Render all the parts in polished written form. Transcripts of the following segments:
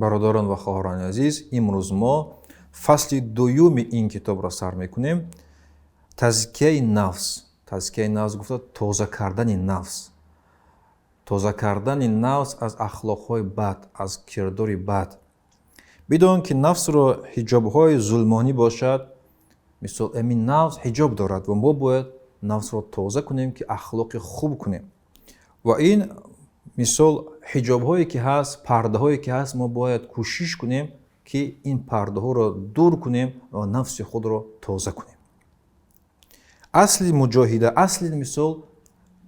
Бародарон ва хоҳарони азиз, имрӯз мо фасли дуюми ин китобро сар мекунем. Тазкияи нафс. Тазкияи нафс гуфта, тоза кардани нафс, тоза кардани нафс аз ахлоқҳои бад, аз кирдори бад. Бидон, ки нафсро ҳиҷобҳои зулмонӣ бошад. Мисол, амин нафс ҳиҷоб дорад ва мо бояд нафсро тоза кунем, ки ахлоқи хуб кунем. Ва ин мисол ҳиҷобҳое ки ҳаст, пардаҳое ки ҳаст, мо бояд кӯшиш кунем, ки ин пардаҳоро дур кунем ва нафси худро тоза кунем. Асли муҷоҳида, асли мисол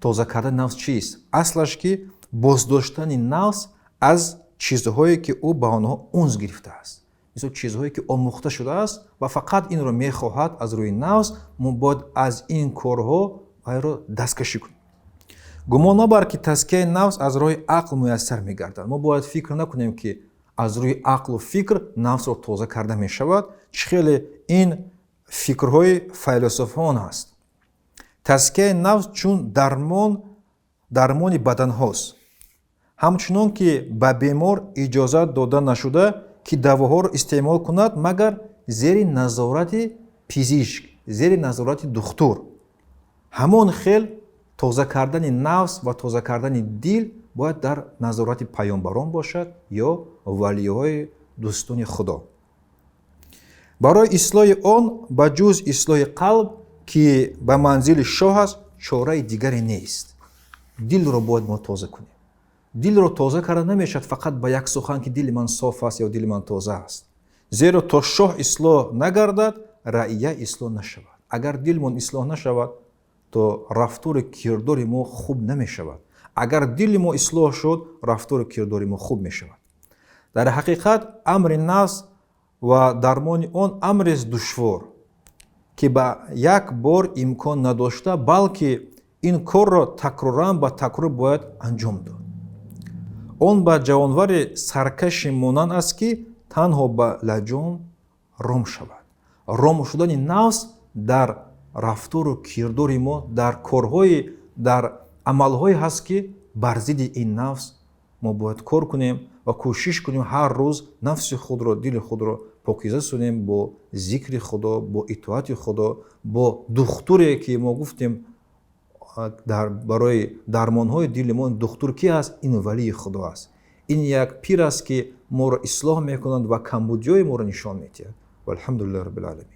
тоза кардани нафс чист? Аслаш ки боздоштани нафс аз чизҳое, ки ӯ ба онҳо унс гирифтааст, мисол чизҳое, ки омӯхта шудааст ва фақат инро мехоҳад аз рӯи нафс, мо бояд аз ин корҳо вайро дасткашӣ кунем. Гумон набар, ки тазкияи нафс аз роҳи ақл муяссар мегардад. Мо бояд фикр накунем, ки аз рӯи ақлу фикр нафсро тоза карда мешавад, чӣ хеле ин фикрҳои файласуфон аст. Тазкияи нафс чун дармон, дармони баданҳост. Ҳамчунон ки ба бемор иҷозат дода нашуда, ки давоҳоро истеъмол кунад, магар зери назорати пизишк, зери назорати духтур, ҳамон хел тоза кардани нафс ва тоза кардани дил бояд дар назорати паёмбарон бошад ё валиҳои дӯстони Худо. Барои ислоҳи он ба ҷуз ислоҳи қалб, ки ба манзили шоҳ аст, чораи дигаре нест. Дилро бояд мо тоза кунем. Дилро тоза карда намешавад фақат ба як сухан, ки дили ман соф аст ё дили ман тоза аст, зеро то шоҳ ислоҳ нагардад, раия ислоҳ нашавад. Агар дилмон ислоҳ нашавад, то рафтору кирдори мо хуб намешавад. Агар дили мо ислоҳ шуд, рафтору кирдори мо хуб мешавад. Дар ҳақиқат, амри нафс ва дармони он амрест душвор, ки ба як бор имкон надошта, балки ин корро такроран ба такрор бояд анҷом дод. Он ба ҷонвари саркаши монанд аст, ки танҳо ба лаҷом ром шавад. Ром шудани нафс дар рафтору кирдори мо, дар корҳои, дар амалҳое ҳаст, ки бар зидди ин нафс мо бояд кор кунем ва кӯшиш кунем, ҳар рӯз нафси худро, дили худро покиза сунем бо зикри Худо, бо итоати Худо, бо духтуре, ки мо гуфтем дар барои дармонҳои дили мо духтур ки аст? Ин валии Худо аст, ин як пир аст, ки моро ислоҳ мекунад ва камбудиҳои моро нишон медиҳад. Валҳамдулиллаҳи роббил оламин.